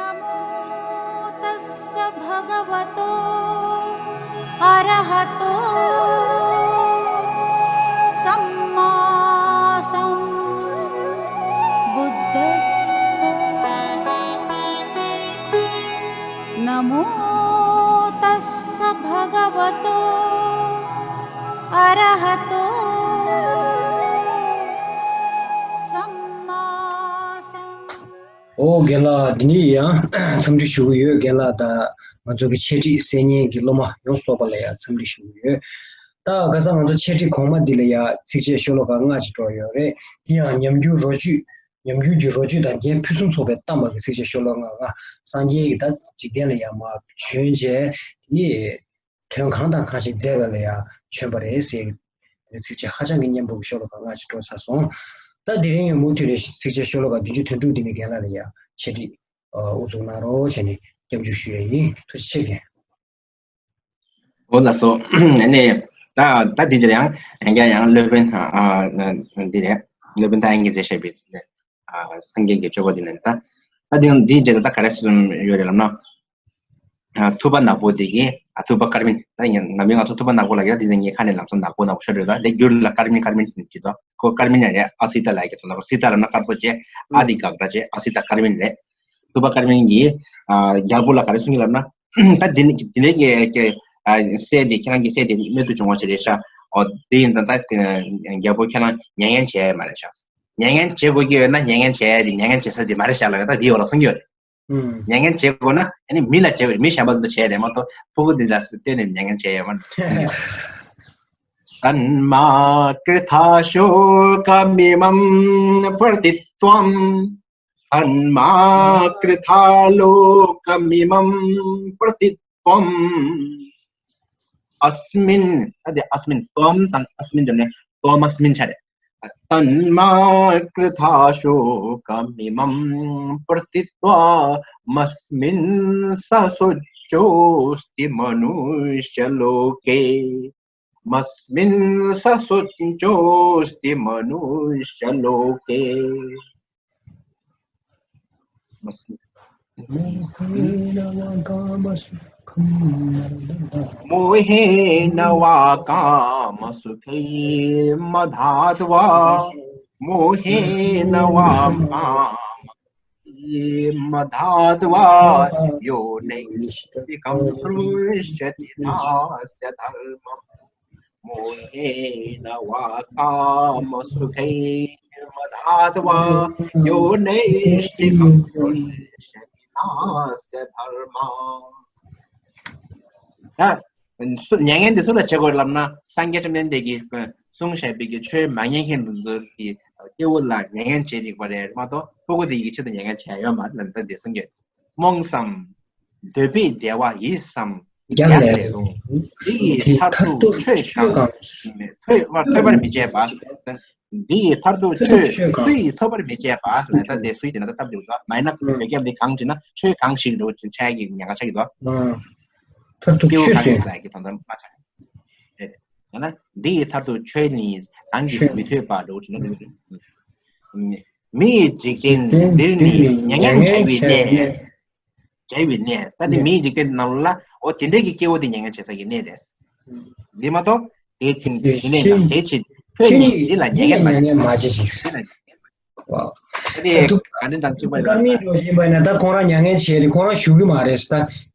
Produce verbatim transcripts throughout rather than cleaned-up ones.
नमो तस्स भगवतो अरहतो सम्मा सम्बुद्धस्स। नमो तस्स भगवतो अरहतो सम्मा सम्बुद्धस्स। ཨོ་རྒན་ལགས། འདི་ནས་ཡང་འཚམས་འདྲི་ཞུ་གི་ཡོད། རྒན་ལགས་དང་ང་ཚོ་གི་འཆད་ཁྲིད་གསན་མཁན་གྱི་སློབ་མ་ཡོངས་རྫོགས་པ་ལ་ཡང་འཚམས་འདྲི་ཞུ་གི་ཡོད། ད་ཁ་སང་ང་ཚོ་འཆད་ཁྲིད་གོང་མ་འདི་ལ་ཡང་ཚིགས་བཅད་ཤོ་ལོ་ཀ་ལྔ་ཅིག་འགྲོ་ཡོད་རེད། འདི་ཡང་ཉམས་འགྱུར་རོ་བཅུད། ཉམས་འགྱུར་གྱི་རོ་བཅུད་དང་རྒྱན་ཕུན་སུམ་ཚོགས་པའི་གཏམ་པ་གི་ཚིགས་བཅད་ཤོ་ལོ་ཀ་ལྔ། སངས་རྒྱས་ཀྱི་ད་འཇིག་རྟེན་ལ་ཡང་མར་བྱོན་བྱས་དེ། དོན་གང་དང་གང་ཞིག་མཛད་པ་ལ་ཡང་བྱོན་པ་རེད་ཟེར། དེ་ཚིགས་བཅད་ཧ་ཅང་གི་སྙན་པོ་གི་ཤོ་ལོ་ཀ་ལྔ་ཅིག་འགྲོ་ཚར་སོང་། ད་དེ་རིང་ཡང་མུ་མཐུད་ནས་ཚིགས་བཅད་ཤོ་ལོ་ཀ་བདུན་ཅུ་དོན་དྲུག་འདི་ནས་རྒན་ལགས་ལ་ཡང་འཆད་ཁྲིད་དབུ་འཛུགས་གནང་རོགས་བྱས་ནས་སྐྱབས་འཇུག་ཞུ་ཡས་ཡིན། ཐུགས་རྗེ་ཆེ་རྒན། འོ་ལགས་སོ། ཨ་ནི་ད་ད་འདི་འདིར་ཡང་ཡང་བསྐྱར་ཡང་སློབ་དཔོན་ཨ་འདི་རེད། སློབ་དཔོན་ད་ཡང་གིས་མཛད་བཞག་པའི་ཨ་སངས་རྒྱས་ཀྱི་སྤྱོད་པ་འདི་ནི་ད་ད་འདི་འདིའི་རྗེས་ལ་ད་ག་རེ་གསུངས་ཡོད་རེད་ལབ་ན། ཨ་ཐུབ་པ་ནག་པོ་དེ་གིས་ཨ་ཐུབ་པ་དཀར་མིན། ད་ཡིན་ནམ་ཡང་ང་ཚོ་ཐུབ་པ་ནག་པོ་ལ་ཡོད་དེ་ངའི་ཁ་ནས་ལམ་སང་ནག་པོ་ནག་པོ་ཤོར་ཡོད། ད་དེ་བསྒྱུར་ལ་དཀར་མིན་དཀར་མིན་ཅིག་ད་ཁོ་དཀར་མིན་རེད། ཨ་སི་ཏ་ལ་ཡི་གེ་དོན་དག་སི་ཏ་ལབ་ན་དཀར་པོ་བྱས། ཨ་དེ་དགག་སྒྲ་བྱས། ཨ་སི་ཏ་དཀར་མིན་རེད། ཐུབ་པ་དཀར་མིན་གྱིས་ཨ་རྒྱལ་པོ་ལ་ག་རེ་གསུང་གི་ལབ་ན། ད་དེ་ནི་དེ་ནས་ཀྱི་ཀྱི་ཨ་སྲས་དེ་ཁྱེད་རང་གི་སྲས་དེ་རྨད་དུ་བྱུང་བ་ཞིག་རེད་ཤག་ཨོ་དེ་ཡིན་ཙང་ད་རྒྱལ་པོ་ཁྱེད་རང་མྱ་ངན་བྱས་ཡ་མ་རེད་ཤག་མྱ་ངན་བྱེད་དགོས་ཀྱི་ཡོད་ན་མྱ་ངན་བྱས་ཡ་དེ་མྱ་ངན་བྱེད་ས་དེ་མ་རེད་ཤག་ལབ་ཡ་ད་དེའི་འོག་ལ་གསུང་གི་ཡོད་རེད། ཨུམ། མྱ་ངན་བྱེད་དགོས་ན་ཨ་ནི་མི་ལ་བྱེད་དགོས་རེད། མི་གཞན་པ་ཚོ་བྱས་རེད་མ་གཏོགས་ཕྲུ་གུ་འདི་ལ་གཏན་ནས་མྱ་ངན་བྱས་ཡོད་མ་རེད། तन्मा कृथा शोकमिमं प्रतित्वं तन्मा कृथा लोकमिमं प्रतित्वं अस्मिन् अदे अस्मिन् त्वं तं अस्मिन् जने त्वमस्मिन् छरे तन्मा कृथा शोकमिमं प्रतित्वमस्मिन् स सोच्चोऽस्ति मनुष्यलोके मस्मिन् स सोच्चोऽस्ति मनुष्यलोके। मोहेन वा कामसुखैर्मदाद्वा मोहेन वा कामसुखैर्मदाद्वा यो नैष्ठिकं हृष्यति नास्य धर्मम्। मोहेन वा कामसुखैर्मदाद्वा यो नैष्ठिकं हृष्यति नास्य धर्मम्। ད་སུ་མྱ་ངན་འདི་སུ་ལ་བྱེད་དགོས་ལབ་ན་སངས་རྒྱས་བཅོམ་ལྡན་འདས་ཀྱིས་གསུངས་བཞག་པའི་གི་ཆོས་མ་ཉན་མཁན་འདི་ཚོ་གི་སྐྱེ་བོ་ལ་མྱ་ངན་བྱེད་རིགས་པ་རེད་མ་གཏོགས་ཕྲུ་གུ་དེ་ཡི་གི་ཆེད་དུ་མྱ་ངན་བྱས་ཡོད་མ་རེད་ལབ་ད་འདི་གསུངས་ཡོད། རྨོངས་སམ། འདོད་པའི་བདེ་བ་ཡིད་སམ་རྒྱགས་ལས་རུང་། འདི་ཡི་མཐར་ཐུག་ཆོས་གང་ཐོས་པར་མི་བྱེད་པ། འདི་ཡི་མཐར་ཐུག་ཆོས་སུ་ཡིས་ཐོས་པར་མི་བྱེད་པ་ལ་ད་དེ་སུ་ཡིས་ན་ད་སྟབས་བདེ་བ་མ་ཡིན་ན་བོད་སྐད་འདི་གང་བྲིས་ན་ཆོས་གང་ཞིག་འགྲོ་ཅིང་ཆ་ཡ་གི་ཉེན་ཁ་ཆགས་ཀྱི་འདུག་མཐར་ཐུག་ཆོས་སུ་ཡིན་ལ་གི་དོན་དམ་མ་ཆགས། ཡང་ན་འདི་ཡི་མཐར་ཐུག་ཆོས་ནི་གང་གིས་མི་ཐོས་པ་འགྲོ་ཅིང་ན། མི་ཡི་འཇིག་རྟེན་འདིར་ནི་མྱ་ངན་བྱ་བའི་གནས། བྱ་བའི་གནས། ད་དེ་མི་ཡི་འཇིག་རྟེན་ནང་ལ་འོ་དེ་འདྲའི་གི་སྐྱེ་བོ་དེ་མྱ་ངན་བྱེད་ས་གི་གནས་རེད། འདི་མ་གཏོགས་དེ་དེ་ནས་དང་དེ་ཕྱིན་ཁྱོད་ཉིད་འདི་ལ་མྱ་ངན་མ་བྱེད་ཅིག་འདི་ལ་མྱ་ངན་མ་བྱེད་ཅིག་ད་དུ་ག་འདྲ་དང་གཅིག་པ་ཡིན་ན་ད་ཁོང་རང་མྱ་ངན་བྱས་རེད། ཁོང་རང་བཞུགས་གི་མ་རེད་ད།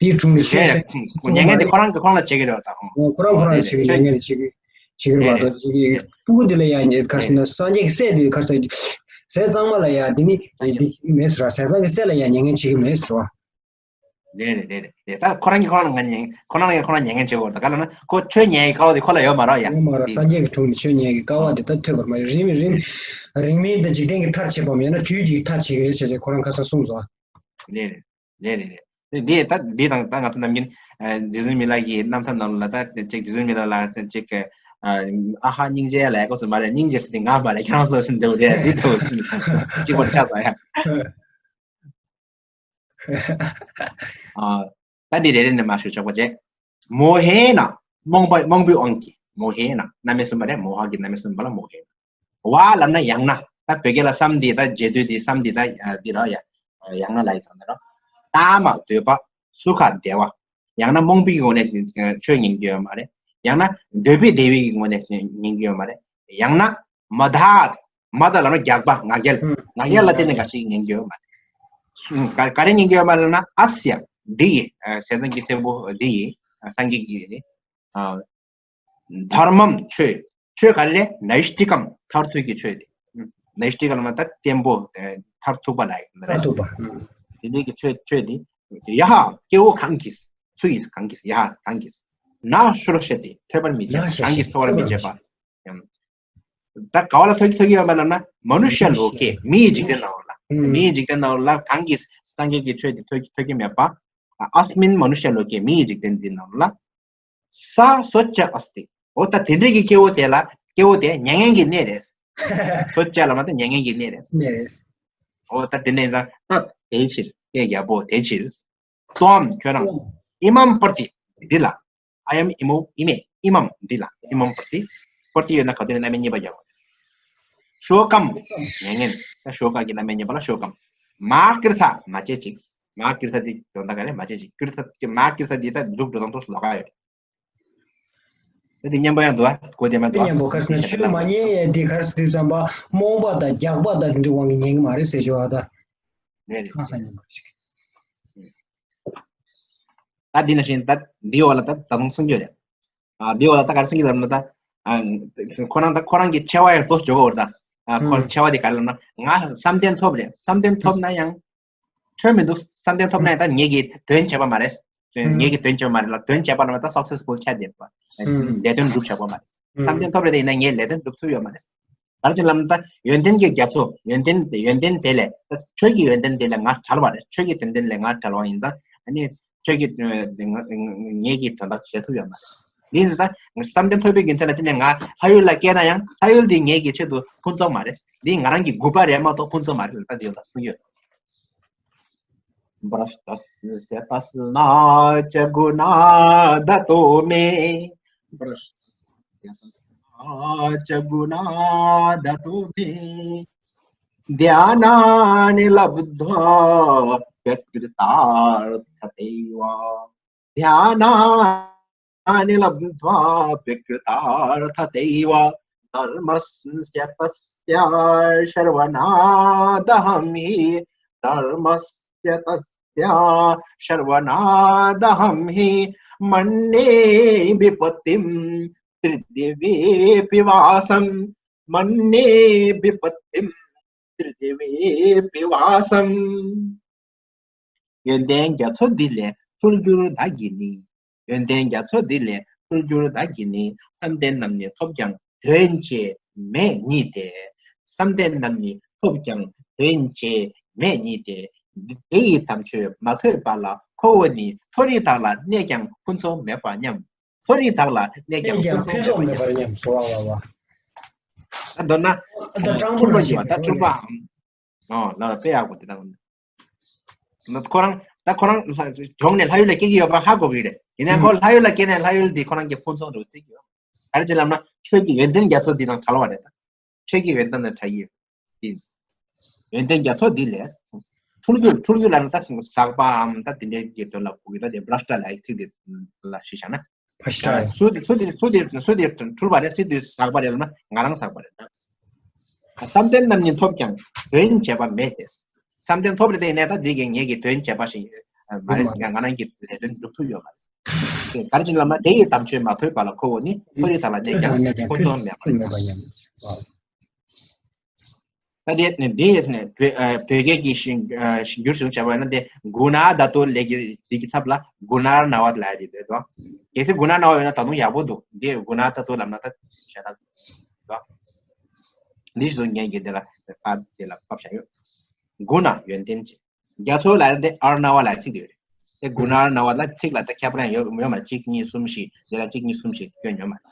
དེའི་དྲུང་ནས་སོང་ཤག་མྱ་ངན་དེ་ཁོ་རང་གི་ཁོང་ལ་བྱེད་ཀྱི་རེད་བ། ད་ཁོང་ཁོ་རང་ཁོ་རང་བྱེད་ཀྱི་མྱ་ངན་དེ་བྱེད་ཀྱི་བྱེད་ཀྱི་རེད་བ། ད་ཅིག་གི་ཕྲུ་གུ་དེ་ལ་ཡང་ཉེ་ག་རེ་ཟེར་ན་སངས་རྒྱས་ཀྱི་སྲས་དེ་ག་རེ་ཟེར་ཟས་གཙང་མ་ལ་ཡང་དེ་ནི་དེ་བྱེད་ཀྱི་མེད་ཟེར་བ། ཟས་གཙང་གི་སྲས་ལ་ཡང་མྱ་ངན་བྱེད་ཀྱི་མེད་ཟེར་བ། རེད་རེད་རེད་རེད། ད་ཁོ་རང་གིས་ཁོ་རང་ལ་ང་ཉན་ཁོ་རང་ལ་ཡང་ཁོ་རང་མྱ་ངན་བྱེད་དགོས་ད་ག་ལ་ན་ཁོ་ཆོས་ཉན་ཡི་དཀའ་བ་དེ་ཁོ་ལ་ཡོད་མ་རེད་ཡ། ཡོད་མ་རེད། སངས་རྒྱས་ཀྱི་དྲུང་ནས་ཆོས་ཉན་ཡི་དཀའ་བ་དེ་ད་ཐོས་པར་མ་ཡོང་། རིང་མིན་རིང་རིང་མིན་ད་འཇིག་རྟེན་གྱི་མཐར་ཕྱིན་པའམ་ཡང་ན་དུས་ཀྱི་མཐར་ཕྱིན་གྱི་རེད་བྱས་བྱས་ཁོ་རང་ཁ་སང་གསུངས་སོང་། རེད་རེད་རེད་རེད། འདི་ད་འདི་དང་ད་ང་ཚོ་ནམ་རྒྱུན་རྗེ་བཙུན་མི་ལ་གི་རྣམ་ཐར་ནང་ལ་ད་ཅིག་རྗེ་བཙུན་མི་ལ་ལ་ཅིག་ཨ་ཧ་སྙིང་རྗེ་ལ་ཡ་སྐབས་སུ་མ་རེད། སྙིང་རྗེ་ཟེར་དེ་ང་མ་རེད། ཁྱེད་རང་ཚོ་འདྲ་བོ་དེ་འདི་འདྲ་བོ་གཅིག་པར་ཆགས་སོང་ཡ། ཨ། ད་འདི་རེ་རེ་ནས་མར་ཞུ་ཆོག་པ་བྱས། མོ་ཧེ་ན། རྨོངས་པ་རྨོངས་པའི་དབང་གིས་མོ་ཧེ་ན། རྣམ་དབྱེ་གསུམ་པ་རེད། མོ་ཧ་གི་རྣམ་དབྱེ་གསུམ་པ་ལ་མོ་ཧེ་ན། ཝ་ལབ་ན་ཡང་ན། ད་བོད་སྐད་ལ་བསམ་འདི་ད་རྗེས་ཟློས་འདི་བསམ་འདི་ད་འདི་ར་ཡ། ཡང་ན་ལ་ཡི་དང་འདི་ར། ལྟ་མ་འདོད་པ། སུ་ཁ་བདེ་བ། ཡང་ན་རྨོངས་པའི་ངོ་ནས་ཆོས་ཉན་གྱི་ཡོད་མ་རེད། ཡང་ན་འདོད་པའི་བདེ་བའི་ངོ་ནས་ཉན་གྱི་ཡོད་མ་རེད། ཡང་ན་མ་དག་མ་དག་ལབ་ན་རྒྱགས་པ་ང་རྒྱལ། ང་རྒྱལ་ལ་བརྟེན་ནས་འགའ་ཞིག་ཉན་གྱི་ཡོད་མ་རེད། ག་རེ་ཉན་གྱི་ཡོད་མ་རེད་ལབ་ན། ཨ་སྱ། འདི་ཡིས། ཟས་གཙང་གི་སྲས་པོ་འདི་ཡིས། སངས་རྒྱས་ཀྱི། དྷརྨམ་ཆོས། ཆོས་ག་རེ་རེད། ནའིཥྚིཀམ་མཐར་ཐུག་གི་ཆོས་དེ། ནའིཥྚིཀ་ལབ་ན་ད་བརྟན་པོ། མཐར་ཐུག་པ་ལ་ཡིན་ན་མཐར་ཐུག་པ། དེ་འདྲའི་གི་ཆོས་ཆོས་དེ། ཡ་ཧ་སྐྱེ་བོ་གང་གིས། སུ་ཡིས་གང་གིས། ཡ་ཧ་གང་གིས། ན་ཤྲོ་ཤ་སྟེ་ཐོས་པར་མི་བྱེད། གང་གིས་ཐོས་པར་མི་བྱེད་པ། ད་ག་བ་ལ་ཐོས་ཀྱི་ཐོས་ཀྱི་ཡོད་མ་ལབ་ན། མ་ནུ་ཤ་ལོ་ཀེ་མི་ཡི་འཇིག་རྟེན་ནང་ལ། མི་ཡི་འཇིག་རྟེན་ནང་ལ་གང་གིས་སངས་རྒྱས་ཀྱི་ཆོས་དེ་ཐོས་ཀྱི་ཐོས་ཀྱི་མེད་པ། ཨ་སྨིན་མ་ནུ་ཤ་ལོ་ཀེ་མི་ཡི་འཇིག་རྟེན་འདི་ནང་ལ། ས་སོ་ཅ་ཨ་སྟེ། འོ་ད་དེ་འདྲའི་གི་སྐྱེ་བོ་དེ་ལ་སྐྱེ་བོ་དེ་མྱ་ངན་གྱི་གནས་རེད། སོ་ཅ་ལབ་ན་ད་མྱ་ངན་གྱི་གནས་རེད། གནས་རེད། འོ་ད་དེ་འདྲ་ཡིན་ཙང་ད་དེའི་ཕྱིར་དེ་ཡག་པོ་དེའི་ཕྱིར། ཏོའམ་ཁྱོད་རང་། ཨི་མམ་པར་ཏི་འདི་ལ། ཨ་ཡམ་ཨི་མོ་ཨི་མེ་ཨི་མམ་འདི་ལ། ཨི་མམ་པར་ཏི། པར་ཏི་ཡོད་ན་ག་དུས་ནས་རྣམ་དབྱེ་གཉིས་པ་རྒྱག་དགོས། ཤོ་ཀམ་མྱ་ངན། ད་ཤོ་ཀ་གི་རྣམ་དབྱེ་གཉིས་པ་ལ་ཤོ་ཀམ། མ་ཀྲི་ཐ་མ་བྱེད་ཅིག་མ་ཀྲི་ཐ་འདི་དོན་དག་ག་རེ། མ་བྱེད་ཅིག་ཀྲི་ཐ་མ་ཀྲི་ཐ་འདི་ད་འཛུགས་འགྲོ་སྟངས་ཏོག་ཙམ་ལོགས་ཀ་ཡོད། ད་འདི་སྙན་པོ་ཡང་འདུག་ཨ། གོ་བདེ་མ་འདུག་ཨ། སྙན་པོ་ག་རེ་ཟེར་ན་ཆོས་མ་ཉན་ཡས་འདི་ག་རེ་ཟེར་དུས་ཙམ་པ་རྨོངས་པ་དང་རྒྱགས་པ་དང་འདི་འདྲའི་དབང་གིས་ཉན་གི་མ་རེད་ཟེར་ཞུ་བ་ད། ནས་རེད། ཧང་སང་ཉན་པ་ཞིག་ད་འདི་ནང་བཞིན་ད་འདི་འོག་ལ་ད་ད་དུང་གསུང་རྒྱུ་རེད། ཨ་འདི་འོག་ལ་ད་ག་རེ་གསུང་གི་ལབ་ན་ད། ཨ་ཁོ་རང་ད་ཁོ་རང་གི་ཆེ་བ་ཡང་ཏོག་ཙམ་འཇོག་གི་ཡོད་རེད་ད། ཨ་ཁོ་ཆེ་བ་དེ་ག་རེ་ལབ་ན། ང་བསམ་གཏན་ཐོབ་རེད། བསམ་གཏན་ཐོབ་ན་ཡང་ཆོས་མི་འདུག་བསམ་གཏན་ཐོབ་ན་ཡང་ད་ངེད་ཀྱི་དོན་བྱས་པ་མ་རེད། ངེད་ཀྱི་དོན་བྱས་པ་མ་རེད་ལ། དོན་བྱས་པ་ལབ་ན་ད་སག་སེ་སི་ཕུལ་ཆགས་བསྡད་པ། ལས་དོན་འགྲུབ་བཞག་པ་མ་རེད། བསམ་གཏན་ཐོབ་རེད་དེ་ཡིན་ན་ངས་ལས་དོན་འགྲུབ་ཐུབ་ཡོད་མ་རེད། ག་རེ་བྱས་ལབ་ན་ད་ཡོན་ཏན་གྱི་རྒྱ་མཚོ། ཡོན་ཏན་ཡོན་ཏན་དེ་ལས་ད་ཆོས་ཀྱི་ཡོན་ཏན་དེ་ལས་ང་བྲལ་བ་རེད། ཆོས་ཀྱི་དོན་ཏན་ལས་ང་བྲལ་བ་ཡིན་ཙང་ཨ་ནི་ཆོས་ཀྱི་ངེད་ཀྱི་དོན་དག་བྱེད་ཐུབ་ཡོད་མ་རེད། འདི་ནི་ད་བསམ་གཏན་ཐོབ་པའི་རྒྱུ་མཚན་ལ་བརྟེན་ནས་ང་ལྷ་ཡུལ་ལ་སྐྱེས་ན་ཡང་ལྷ་ཡུལ་འདི་ངེད་ཀྱི་ཆེད་དུ་ཕུན་ཚོགས་མ་རེད། འདི་ང་རང་གི་རྒུད་པ་རེད་མ་གཏོགས་ཕུན་ཚོགས་མ་རེད་ལ་ད་འདི་ལ་གསུངས་ཡོད། भ्रष्टस्य तस्माच्च गुणादतो मे। भ्रष्टस्य तस्माच्च गुणादतो मे। ध्यानानि लब्ध्वाप्यकृतार्थतैव। ध्यानानि लब्ध्वाप्यकृतार्थतैव। धर्मस्य तस्य श्रवणादहं हि। धर्मस्य तस्य श्रवणादहं हि। मन्ये विपत्तिं त्रिदिवेऽपि वासम्। मन्ये विपत्तिं त्रिदिवेऽपि वासम्। ཡོན་ཏན་རྒྱ་མཚོ་འདི་ལས་འཁྲུལ་འགྱུར་བདག་གིས་ནི། ཡོན་ཏན་རྒྱ་མཚོ་འདི་ལས་འཁྲུལ་འགྱུར་བདག་གིས་ནི། བསམ་གཏན་རྣམས་ནི་ཐོབ་ཀྱང་དོན་བྱེད་མེད་ཉིད་དེ། བསམ་གཏན་རྣམས་ནི་ཐོབ་ཀྱང་དོན་བྱེད་མེད་ཉིད་དེ། དེ་ཡི་དམ་ཆོས་མ་ཐོས་པ་ལ་ཁོ་བོ་ནི། མཐོ་རིས་དག་ལ་གནས་ཀྱང་ཕུན་ཚོགས་མེད་པར་སྙམ། མཐོ་རིས་དག་ལ་གནས་ཀྱང་ཕུན་ཚོགས་མེད་པར་སྙམ། ཟེར་བ་བ་བ། ད་མདོར་ན་ད་དྲང་པོ་འཁྲུལ་པ་ཞིག་ད་འཁྲུལ་པའམ། ཨོ་ལ་དཔེ་ཡག་པོ་དེ་དང་། ཁོ་རང་ད་ཁོ་རང་ལ་གྲོངས་ནས་ལྷ་ཡུལ་ལ་སྐྱེ་གི་ཡོད་པ་ཧ་གོ་གི་རེད། ཡིན་ནའང་ཁོ་ལྷ་ཡུལ་ལ་སྐྱེས་ནས་ལྷ་ཡུལ་འདི་ཁོ་རང་གི་ཕུན་ཚོགས་འདྲ་བོ་བརྩི་གི་ཡོད། ག་རེ་བྱས་ལབ་ན་ཆོས་ཀྱི་ཡོན་ཏན་རྒྱ་མཚོ་འདི་དང་བྲལ་བ་རེད་ད། ཆོས་ཀྱི་ཡོན་ཏན་དང་བྲལ་གྱི་ཡོད། ཡོན་ཏན་རྒྱ་མཚོ་འདི་ལས། འཁྲུལ་འགྱུར་འཁྲུལ་འགྱུར་ལབ་ན་ད་ཟག་པའམ་ད་དེ་འདྲའི་གི་དོན་ལ་གོ་གི། ད་དེ་བྷྲ་ཤྟ་ལབ་ཡག་ཚིག་དེ་ལ་གཞི་བཞག་ན། ཕ་ཤ་ཡ། སུ་དེ་སུ་དེ་སུ་དེ་སུ་དེ་འཁྲུལ་པ་རེད། སུ་དེ་ཟག་པ་རེད་ལབ་ན་ང་རང་ཟག་པ་རེད་ད། བསམ་གཏན་རྣམས་ནི་ཐོབ་ཀྱང་དོན་བྱེད་པ་མེད་དེ། བསམ་གཏན་ཐོབ་རེད་དེ་ཡིན་ནའི་ད་འདི་གི་ངེད་ཀྱི་དོན་བྱེད་པ་ཞིག་མ་རེད། ང་ང་རང་གི་ལས་དོན་སྒྲུབ་ཐུབ་ཡོད་མ་རེད། དེ་ག་རེ་བྱས་ལབ་ན་དེ་ཡི་དམ་ཆོས་མ་ཐོས་པ་ལ་ཁོ་བོ་ནི། མཐོ་རིས་དག་ལ་གནས་ཀྱང་ཕུན་ཚོགས་མེད་པར། ད་དེ་ནི་དེ་ནི་བོད་ཨ་བོད་སྐད་ཀྱི་ཞིང་ཨ་ཞིང་སྒྱུར་ཞིག་བྱས་པ་ཡིན་ན་དེ་གུ་ཎཱ་དྷཱ་ཏུ་ལས་ཀྱི་དེ་གི་ཚབ་ལ་གུ་ཎཱརྞ་བ་ལབ་ཡ་དེ་འདུག་གལ་སྲིད་གུ་ཎཱརྞ་བ་ཡོད་ན་ད་དུང་ཡག་པོ་འདུག་དེ་གུ་ཎཱ་དྷཱ་ཏུ་ལབ་ན་ད་བྱས་ན་འདུག་འདི་ཞིག་ཏུ་ངས་ཀྱི་དེ་ལ་ཕ་དེ་ལ་ཕབ་བྱ་ཡོད། གུ་ཎ་ཡོན་ཏན་ཅན། རྒྱ་མཚོ་ལ་དེ་ཨརྞ་བ་ལ་ཚིག་དེ་ཡོད་རེད། དེ་གུ་ཎཱརྞ་བ་ལ་ཚིག་ལ་ད་ཁྱད་པར་ཡང་ཡོད་ཡོད་མ་རེད། གཅིག་གཉིས་གསུམ་བཞི་དེ་ལ་གཅིག་གཉིས་གསུམ་བཞི་སྐྱོན་ཡོད་མ་རེད།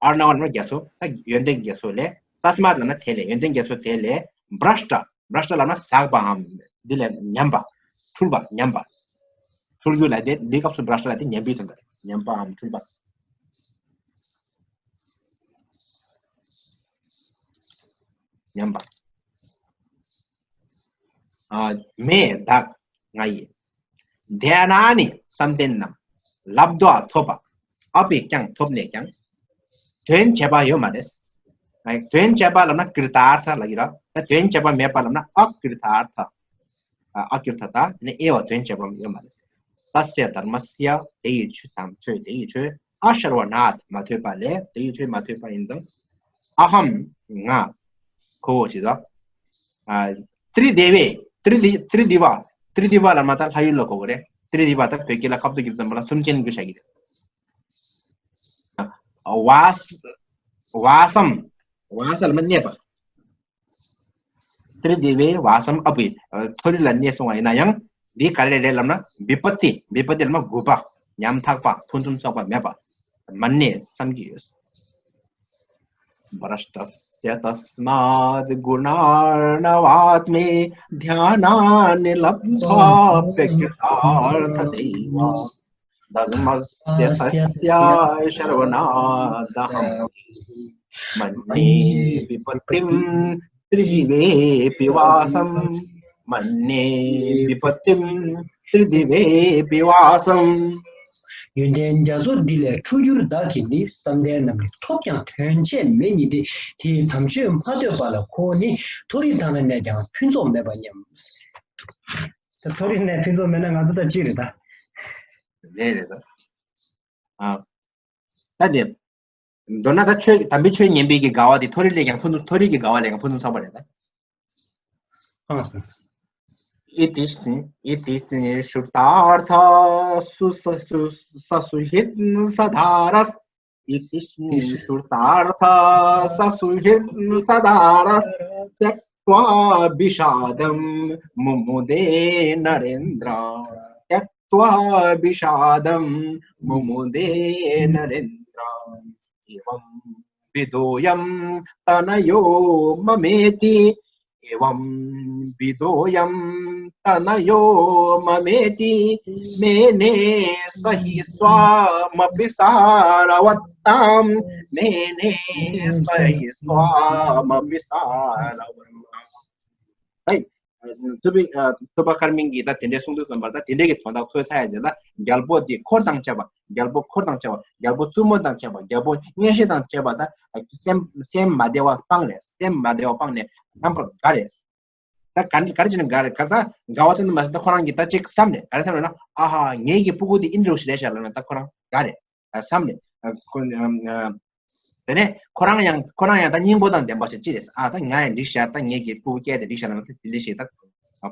ཨརྞ་བ་ལ་རྒྱ་མཚོ། ད་ཡོན་ཏན་རྒྱ་མཚོ་ལས། ཏསྨཱཏ་ལབ་ན་དེ་ལས། ཡོན་ཏན་རྒྱ་མཚོ་དེ་ལས། བྷྲ་ཤྟ། བྷྲ་ཤྟ་ལབ་ན་ཟག་པའམ་འདི་ལས་ཉམས་པ། འཁྲུལ་པ་ཉམས་པ། འཁྲུལ་རྒྱུ་ལ་དེ་འདི་སྐབས་སུ་བྷྲ་ཤྟ་ལ་དེ་ཉམས་པའི་དོན་དག་རེད། ཉམས་པའམ་འཁྲུལ་པ། ཉམས་པ། ཨ་མེ་དག་ང་ཡིས། དྷྱཱ་ནཱ་ནི་བསམ་གཏན་རྣམས། ལབྡྷཱ་ཐོབ་པ། ཨ་པི་ཀྱང་ཐོབ་ནས་ཀྱང་། དོན་བྱེད་པ་ཡོད་མ་རེད། དོན་བྱེད་པ་ལབ་ན་ཀྲྀ་ཏཱརྠ་ལབ་ཀྱི་རེད། ད་དོན་བྱེད་པ་མེད་པ་ལབ་ན་ཨ་ཀྲྀ་ཏཱརྠ། ཨ་ཀྲྀ་ཏཱརྠ། དེ་ནས་ཨེ་བ་དོན་བྱེད་པ་ཡོད་མ་རེད། ཏསྱ་དྷརྨསྱ། དེ་ཡི་ཆོས་དང་ཆོས་དེ་ཡི་ཆོས་ཨ་ཤྲ་བ་ཎཱད། མ་ཐོས་པ་ལས། དེ་ཡི་ཆོས་མ་ཐོས་པ་ཡིན་ཙང་། ཨ་ཧམ། ང་། ཁོ་བོ་ཞེས་སོ། ཨ། ཏྲི་དི་བེ། ཏྲི་དི་ཏྲི་དི་བ། ཏྲི་དི་བ་ལབ་ན་ད་ལྷ་ཡུལ་ལ་གོ་གི་རེད། ཏྲི་དི་བ་ད་བོད་སྐད་ལ་ཁ་ཐུག་གི་ཙམ་པ་ལ་གསུམ་ཅན་གྱི་ཤ་གི་རེད། ཝཱ་ས། ཝཱ་སམ། ཝཱ་ས་ལབ་ན་གནས་པ། ཏྲི་དི་བེ་ཝཱ་སམ་ཨ་པི། མཐོ་རིས་ལ་གནས་སོང་བ་ཡིན་ན་ཡང་། འདི་ག་རེ་རེད་ལབ་ན་བི་པཏྟི། བི་པཏྟི་ལབ་ན་རྒུད་པ། ཉམ་ཐག་པ། ཕུན་སུམ་ཚོགས་པ་མེད་པ། མ་གནས་བསམ་གྱི་ཡོད། भ्रष्टस्य तस्माद् गुणार्णवात्मे ध्यानानि लब्ध्वाप्यकृतार्थतैव। धर्मस्य तस्याश्रवणादहं मन्ये विपत्तिं त्रिदिवेऽपि वासम्। मन्ये विपत्तिं त्रिदिवेऽपि वासम्। ཡོན་ཏན་རྒྱ་མཚོ་འདི་ལས་འཕྲོ་འགྱུར་བདག་གིས་ནི། བསམ་གཏན་རྣམས་ནི་ཐོབ་ཀྱང་དོན་བྱེད་མེད་ཉིད་དེ། དེ་ཡི་དམ་ཆོས་མ་ཐོས་པ་ལ་ཁོ་བོ་ནི། མཐོ་རིས་དང་ནི་གནས་ཀྱང་ཕུན་ཚོགས་མེད་པར་སྙམ། ད་མཐོ་རིས་ནས་ཕུན་ཚོགས་མེད་ན་ང་ཚོ་ད་ཅི་རེད་ད། རེད་རེད་ད། ཨ། ད་དེ། མདོར་ན་ད་ཆོས་དམ་པའི་ཆོས་ཉན་པའི་གི་དགའ་བ་དེ་མཐོ་རིས་ལས་ཀྱང་ཕུན་སུམ། མཐོ་རིས་ཀྱི་དགའ་བ་ལས་ཀྱང་ཕུན་སུམ་ཚོགས་པ་རེད་ད། ཨ་སོ། इति इति श्रुतार्थः सु सु स सुहृन्सदारस्। इति श्रुतार्थः स सुहृन्सदारस्त्यक्त्वा विषादं मुमुदे नरेन्द्र। त्यक्त्वा विषादं मुमुदे नरेन्द्र। एवंविधोऽयं तनयो ममेति। एवंविधोऽयं तनयो ममेति। मेने सहि स्वामपि सारवत्ताम्। मेने सहि स्वामपि सारवत्ताम्। ཐུབ་པའི། ཐུབ་པ་ཀརྨིང་གིས་ད་དེ་འདྲའི་གསུང་དུས་ཙམ་པར་ད་དེ་འདྲའི་གི་དོན་དག་ཐོས་ཚར་ཡ་རྗེས་ལ་རྒྱལ་པོ་འདི་འཁོར་དང་བཅས་པ། རྒྱལ་པོ་འཁོར་དང་བཅས་པ། རྒྱལ་པོ་བཙུན་མོ་དང་བཅས་པ། རྒྱལ་པོ་གཉེན་བཤེས་དང་བཅས་པ། ད་སེམས་སེམས་མ་བདེ་བ་སྤངས་ནས། སེམས་མ་བདེ་བ་སྤངས་ནས་རྣམ་པར་དགའ་རེད། ད་ག་ག་རེ་བྱས་ནས་དགའ་རེད། ག་ད་དགའ་བ་ཙམ་དུ་མ་ཟད་ད་ཁོ་རང་གིས་ད་ཅིག་བསམ་ནས། ག་རེ་བསམ་ནས་ན། ཨ་ཧ། ངེད་ཀྱི་སྤུ་གུ་འདི་ཨིན་རུ་ཞིག་རེད་ཤག་ལབ་ནས་ད་ཁོ་རང་དགའ་རེད། བསམ་ནས། ཁོ། དེ་ནས་ཁོ་རང་ཡང་ཁོ་རང་ཡང་ད་སྙིང་པོ་དང་ལྡན་པ་ཞིག་ཅི་རེད། ཨ། ད་ང་ཡང་འགྲིག་ཤག་ད་ངེད་ཀྱི་སྤུ་གུ་སྐྱེས་ཏེ་འགྲིག་ཤག་ལབ་ན་ད་དེ་འདྲ་ཞིག་ད་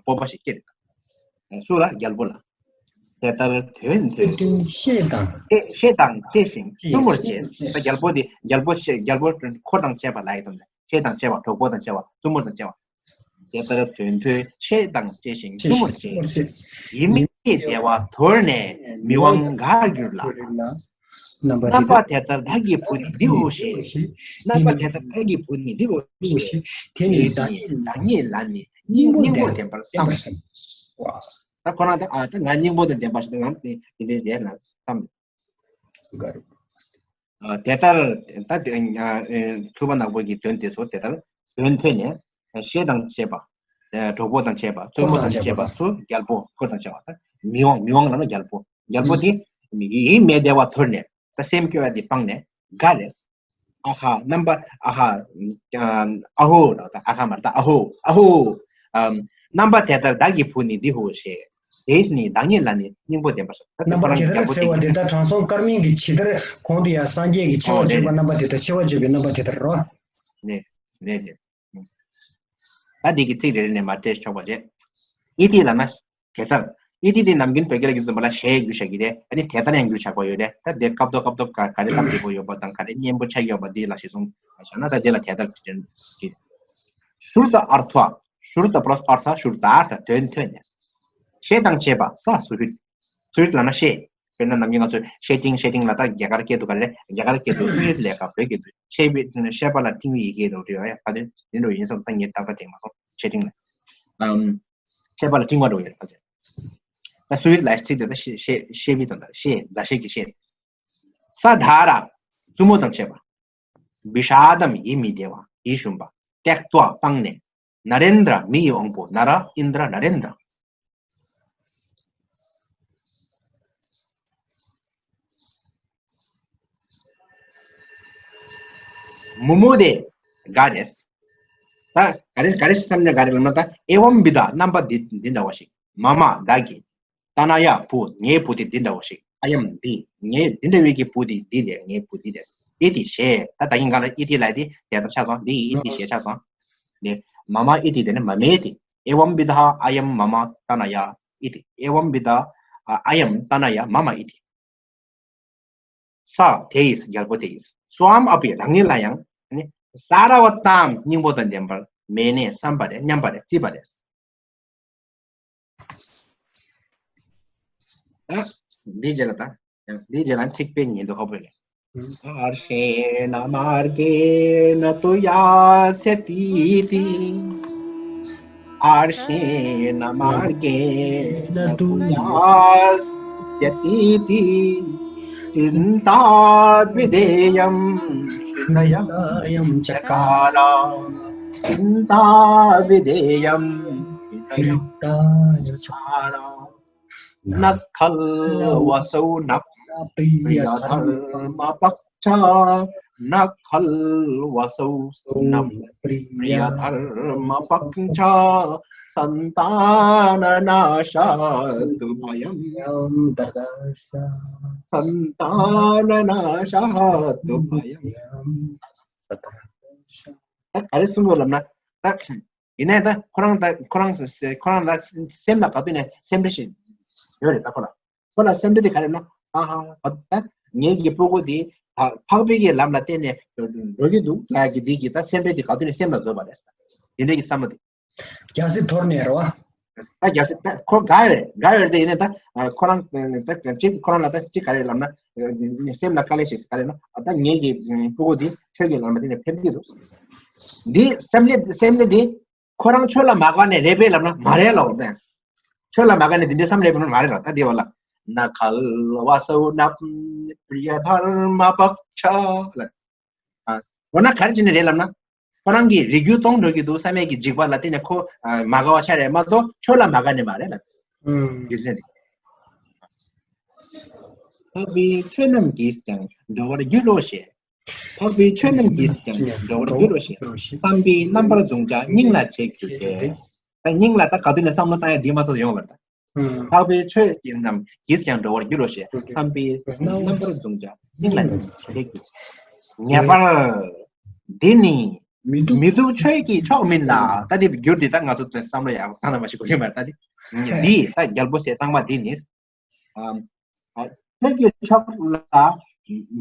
སྤོབས་པ་ཞིག་སྐྱེ་རེད་ད། སུ་ལ། རྒྱལ་པོ་ལ། དེ་ལྟར་དོན་ཐོས། བཤེས་དང་། བཤེས་དང་བཅས་ཤིང་བཙུན་མོར་བྱས། ད་རྒྱལ་པོ་དེ་རྒྱལ་པོ་བཤེས། རྒྱལ་པོ་འཁོར་དང་བཅས་པ་ལ་ཡི་དོན་དུ་བཤེས་དང་བཅས་པ། གྲོགས་པོ་དང་བཅས་པ། བཙུན་མོ་དང་བཅས་པ། དེ་ལྟར་དོན་ཐོས། བཤེས་དང་བཅས་ཤིང་བཙུན་མོར་བྱས། ཡིད་མི་བདེ་བ་དོར་ནས་མི་དབང་དགའ་འགྱུར་ལ། རྣམ་པ་དེ་ལྟར་བདག་གི་བུ་ནི་འདིའོ་ཞེས། རྣམ་པ་དེ་ལྟར་བདག་གི་བུ་ནི་འདིའོ་ཞེས། དེ་ནི་བདག་ཉིད་ལ་ནི་སྙིང་པོ་ལྡན་པར་བསམ། ད་ཁོ་རང་ད། ཨ། ད་ང་སྙིང་པོ་དང་ལྡན་པ་ཞིག་ད་ང་དེ་དེ་འདྲའི་རེད་ལ་བསམ། དེ་ལྟར་ད་དེ། ཚུགས་པ་ནག་པོ་གི་དོན་དེ་ཚོ་དེ་ལྟར་དོན་ཐོས་ནས། བཤེས་དང་བཅས་པ། གྲོགས་པོ་དང་བཅས་པ། བཙུན་མོ་དང་བཅས་པ། སུ། རྒྱལ་པོ། འཁོར་དང་བཅས་པ། ད་མི་དབང་མི་དབང་ལབ་ན་རྒྱལ་པོ། རྒྱལ་པོ་དེ་ཡིད་མི་བདེ་བ་དོར་ནས་ད་སེམས་སྐྱོ་བ་དེ་སྤངས་ནས་དགའ་རེད། ཨ་ཧ། རྣམ་པ། ཨ་ཧ། ཨ་ཧོ་ལ། ད་ཨ་ཧ་མ་རེད། ད་ཨ་ཧོ། ཨ་ཧོ། རྣམ་པ་དེ་ལྟར་བདག་གི་བུ་ནི་འདིའོ་ཞེས། དེས་ནི་བདག་ཉིད་ལ་ནི་སྙིང་པོ་ལྡན་པར་བསམ། ད་རྣམ་པ་དེ་ལྟར་ཟེར་བ་དེ་ད་དྲང་སྲོང་ཀརྨིང་གིས་ཇི་ལྟར་གོང་དུ་ཡང་སངས་རྒྱས་ཀྱི་ཆེ་བ་བརྗོད་པ། རྣམ་པ་དེ་ལྟར་ཆེ་བ་བརྗོད་པའི་རྣམ་པ་དེ་ལྟར་རོ། ནས་ནས་ནས། ད་འདི་གི་ཚིག་རེ་རེ་ནས་མར་བཀྲལ་ཆོག་པ་རེད། ཨི་ཏི་ལབ་ན་དེ་ལྟར། ཨི་ཏི་དེ་ནམ་རྒྱུན་བོད་སྐད་ལ་བསྒྱུར་དུས་ཙམ་པ་ལ་ཞེས་བསྒྱུར་བཞག་གི་རེད། ཨ་ནི་དེ་ལྟར་ཡང་བསྒྱུར་བཞག་པ་ཡོད་རེད། ད་དེ་སྐབས་ཐོག་སྐབས་ཐོག་ག་ག་རེ་གཏམ་བརྗོད་དགོས་ཡོད་པ་དང་། ག་རེ་སྙན་པོ་ཆགས་ཡོད་པ་འདི་ལ་གཞི་བཟུང་བཞག་ན་ད་དེ་ལ་དེ་ལྟར་བསྒྱུར་གྱི། ཤྲུ་ཏ་ཨར་ཐོ། ཤྲུ་ཏ་པླ་སི་ཨར་ཐ། ཤྲུ་ཏ་ཨར་ཐ། དོན་ཐོས་ནས། བཤེས་དང་བཅས་པ་ས་སུ་ཧྲིད། སུ་ཧྲིད་ལབ་ན་བཤེས། དཔེར་ན་ནམ་རྒྱུན་ང་ཚོས་བཤེས་སྤྲིང་བཤེས་སྤྲིང་ལ་ད་རྒྱ་གར་སྐད་དུ་ག་རེ། རྒྱ་གར་སྐད་དུ་སུ་ཧྲིད་ལབ་ཀ། བོད་སྐད་དུ་བཤེས་པའི་བཤེས་པ་ལ་སྤྲིང་བའི་ཡི་གེ་རེད་བ། ཡ་ཕ་དེ་འདི་འདྲ་ཡིན་བསམ། ད་ངས་ཏག་ཏག་དྲན་མ་སོང་། བཤེས་སྤྲིང་ལ། ཨམ། བཤེས་པ་ལ་སྤྲིང་བ་འདྲ་ཡོད་རེད་ཕ་དེ། ད་སུ་ཧྲིད་ལབ་ཚིག་དེ་ད་བཤེས་བཤེས་བཤེས་པའི་དོན་དག་རེད། བཤེས། མཛའ་བཤེས་ཀྱི་བཤེས་རེད། ས་དྷ་ར། བཙུན་མོ་དང་བཅས་པ། བི་ཤ་དམ། ཡིད་མི་བདེ་བ། ཡིད་ཞུམ་པ། ཏྱཀ་ཏྭ། སྤངས་ནས། ན་རེན་དྲ། མི་ཡི་དབང་པོ། ན་ར། ཨིན་དྲ། ན་རེན་དྲ། མུ་མུ་དེ་ག་རེད། ད་ག་རེ་ག་རེ་ཞིག་བསམ་ནས་ག་རེ་ལབ་ན། ད་ཨེ་བམ་བི་དྷ་རྣམ་པ་འདི་འདི་འདྲ་བ་ཞིག་མ་མ་བདག་གི། ཏཱ་ན་ཡ་བུ། ངའི་བུ་དེ་འདི་འདྲ་བ་ཞིག་ཨ་ཡམ་འདི། ངའི་འདི་འདྲ་བའི་གི་བུ་དེ་འདི་རེད། ངའི་བུ་འདི་རེད། ཨི་ཏི་ཞེས། ད་ད་གིན་ག་ལ་ཨི་ཏི་ལབ་དེ་དེ་ལྟར་ཆགས་སོང་། འདི་ཡི་ཨི་ཏི་ཞེས་ཆགས་སོང་། ནི་མ་མ་ཨི་ཏི་དེ་ནི་མ་མའི་དེ། ཨེ་བམ་བི་དྷ་ཨ་ཡམ་མ་མ་ཏཱ་ན་ཡ་ཨི་ཏི། ཨེ་བམ་བི་དྷ་ཨ་ཡམ་ཏཱ་ན་ཡ་མ་མ་ཨི་ཏི། ས་དེ་ཡིས། རྒྱལ་པོ་དེ་ཡིས། སྭཱམ་ཨ་པི། རང་ཉིད་ལ་ཡང་ནི། ས་ར་བ་ཏཱམ། སྙིང་པོ་དང་ལྡན་པར། མེ་ནེ། བསམ་པ་རེད། སྙམ་པ་རེད། བརྩིས་པ་རེད། ད་འདི་རྗེས་ལ་ད་ཡང་འདི་རྗེས་ལ་ཚིག་དཔེ་ཉིན་དུ་ཧོ་པོ་ལས། हर्षेण मार्गेण तु यास्यतीति। हर्षेण मार्गेण तु यास्यतीति। चिन्ताभिधेयं हृदयं चकार। चिन्ताभिधेयं हृदयं चकार। न खल्वसौ न प्रियधर्मपक्षः। न खल्वसौ न प्रियधर्मपक्षः। सन्ताननाशात्तु भयं। सन्ताननाशात्तु भयं। ད་ག་རེ་གསུང་དགོས་ལབ་ན། ད་ཡིན་ནའི་ད་ཁོ་རང་ད་ཁོ་རང་ཁོ་རང་ལ་སེམས་ལ་ག་དུས་ནས་སེམས་ཁྲལ་ཞིག་ཡོད་རེད། ད་ཁོ་ལ་ཁོ་ལ་སེམས་ཁྲལ་དེ་ག་རེ་ན། ཨ་ཧ་ད་ངེད་ཀྱི་སྤུ་གུ་དེ་འཕགས་པའི་གི་ལམ་ལ་བརྟེན་ནས་འགྲོ་གི་འདུག་ལབ་ཀྱི་དེ་གི་ད་སེམས་ཁྲལ་དེ་ག་དུས་ནས་སེམས་ལ་བཟོས་པ་རེད། དེ་འདྲའི་གི་བསམ་བློ་དེ། རྒྱལ་སྲིད་དོར་ནས་རེད་བ། ད་རྒྱལ་སྲིད་ད་ཁོ་དགའ་ཡོད་རེད། དགའ་ཡོད་རེད་དེ་ཡིན་ནའི་ད་ཁོ་རང་ད་ཅིག་ཁོ་རང་ལ་ད་ཅིག་ག་རེ་ལབ་ན། སེམས་ལ་དཀའ་ལས་ཤིག་ག་རེ་ན། ད་ངེད་ཀྱི་སྤུ་གུ་དེ་ཆོས་ཀྱི་ལམ་ལ་དེ་ནས་ཕེབས་ཀྱི་འདུག་འདི་སེམས་ལས་སེམས་ལས་དེ་ཁོ་རང་ཆོས་ལ་མ་དགའ་ནས་རེད་པས་ལབ་ན་མ་རེད་ལབ་དང་། ཆོས་ལ་མ་དགའ་ནས་དེ་འདྲའི་བསམ་ལས་པ་མ་རེད་ལ། ད་དེ་བ་ལ། न खल्वसौ न प्रियधर्मपक्षः ལ། འོ་ན་ག་རེ་བྱས་ནས་རེད་ལབ་ན། ཁོ་རང་གིས་རིགས་རྒྱུད་སྟོང་འགྲོ་གི་འདུག་བསམ་ཡས་ཀྱི་འཇིགས་པ་ལ་བརྟེན་ནས་ཁོ་མ་དགའ་བ་ཆགས་རེད་མ་གཏོགས་ཆོས་ལ་མ་དགའ་ནས་མ་རེད་ལབ། རྒྱུ་མཚན་དེ། འཕགས་པའི་ཆོས་རྣམས་ཀྱིས་ཀྱང་འགྲོ་བར་འགྱུར་རོ་ཞེས། འཕགས་པའི་ཆོས་རྣམས་ཀྱིས་ཀྱང་འགྲོ་བར་འགྱུར་རོ་ཞེས། བསམ་པའི་རྣམ་པར་བཟུང་བྱ་སྙིང་ལ་བྱེད་གྱུར་ཏེ། ད་སྙིང་ལ་ད་ག་དུས་ནས་བསམ་བློ་བཏང་ཡ་འདི་མ་གཏོགས་ཡོང་བར་ད། འཕགས་པའི་ཆོས་ཀྱི་རྣམས་ཀྱིས་ཀྱང་འགྲོ་བར་འགྱུར་རོ་ཞེས། བསམ་པའི་རྣམ་པར་བཟུང་བྱ་སྙིང་ལ་བྱེད་ཀྱི། ངེས་པར་འདི་ནི་མི་སྡུག་ཆོས་ཀྱི་མཆོག་མིན་ལ། ད་འདི་འགྱུར་འདི་ད་ང་ཚོ་བསམ་བློ་ཡག་པོ་བཏང་ན་མ་ཤེས་གོ་གི་མ་རེད། ད་འདི་འདི་ད་རྒྱལ་པོ་ཞེས་གཙང་མ་འདི་ནི། ཨ་ཨ་ཆོས་ཀྱི་མཆོག་ལ་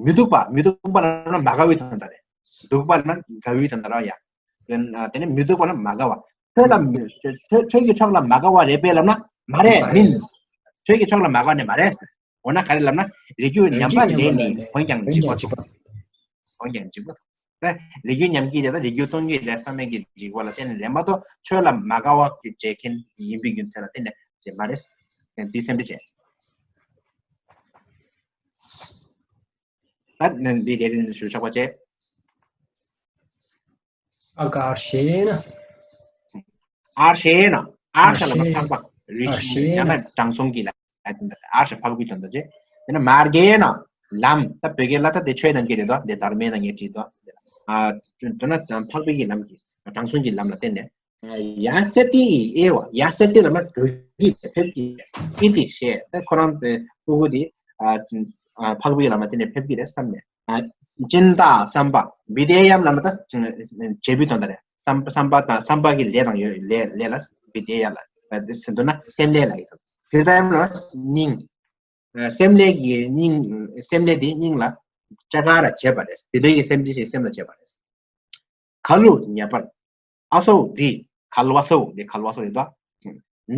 མི་སྡུག་པ། མི་སྡུག་པ་ལ་མ་དགའ་བའི་དོན་དག་རེད། སྡུག་པ་ལ་དགའ་བའི་དོན་དག་རེད་ཡ། དེ་ནས་མི་སྡུག་པ་ལ་མ་དགའ་བ། ཆོས་ལ་མི་ཆོས་ཆོས་ཀྱི་མཆོག་ལ་མ་དགའ་བ་རེད་པས་ལབ་ན་མ་རེད། མིན། ཆོས་ཀྱི་མཆོག་ལ་མ་དགའ་ནི་མ་རེད། འོ་ན་ག་རེ་ལབ་ན། རིགས་རྒྱུད་ཉམས་པ་ལས་ནི་འོན་ཀྱང་འཇིགས་པ་ཐོབ། འོན་ཀྱང་འཇིགས་པ་ཐོབ། ད་རིགས་རྒྱུད་ཉམས་ཀྱི་རེད། ད་རིགས་རྒྱུད་སྟོང་གི་རེད་བསམ་མེད་ཀྱི་འཇིགས་པ་ལ་བརྟེན་ནས་རེད་མ་གཏོགས་ཆོས་ལ་མ་དགའ་བ་གི་བྱེད་མཁན་ཡིན་པའི་རྒྱུ་མཚན་ལ་བརྟེན་ནས་བྱེད་མ་རེད། འདི་སེམས་ཁྲལ་བྱེད། ད་འདི་རེ་རེ་ཞུ་ཆོག་པ་བྱེད། ཨ་ཀར་ཤེ་ན། ཨར་ཤེ་ན། ཨར་ཤ་ལ་མ་ཨར་ཤེ་ན། འཕགས་པ། རི་ཨར་ཤེ་ན། ཡང་ན་དྲང་སྲོང་གི་ལ། ཨར་ཤ་འཕགས་པའི་དོན་དུ་བྱེད། དེ་ན་མར་གེ་ན། ལམ། ད་བོད་སྐད་ལ་ད་དེ་ཆོས་རྣམས་ཀྱི་རེད་དོ། དེ་དྷརྨེ་ན་ངས་བྲིས་དོ། ཨ་དོན་ན་འཕགས་པའི་གི་ལམ་གྱི་དྲང་སྲོང་གི་ལམ་ལ་བརྟེན་ནས། ཡ་སེ་ཏི་ཨེ་བ། ཡ་སེ་ཏི་ལ་མ་འགྲོ་གི་ཕེབས་ཀྱི་ཨི་ཏི་ཞེས། ད་ཁོ་རང་དེ་སྤུ་གུ་དེ་ཨ་ཨ་འཕགས་པའི་ལམ་ལ་བརྟེན་ནས་ཕེབས་ཀྱི་རེད་བསམ་ནས། ཨ་ཅིན་ཏ་བསམ་པ། བི་དེ་ཡམ་ལ་མ་ད་བྱེད་པའི་དོན་དག་རེད། བསམ་བསམ་པ་དང་བསམ་པ་གི་ལས་དང་ཡོད་ལས་ལས་ལ་བི་དེ་ཡ་ལ་ཟེར་འདུག་ན་སེམས་ལས་ལ་ཡོད། བི་དེ་ཡམ་ལ་སྙིང་། སེམས་ལས་ཀྱི་སྙིང་། སེམས་ལས་དེ་སྙིང་ལ་ཅ་ག་ར་བྱེད་པ་རེད། དེ་འདྲའི་གི་སེམས་ཅན་ཞིག་སེམས་ལ་བྱེད་པ་རེད། ཁ་ལུ་ཉེ་བར། ཨ་སོ་འདི། ཁལ་བ་སོ་འདི། ཁལ་བ་སོ་ཡོད་དོ།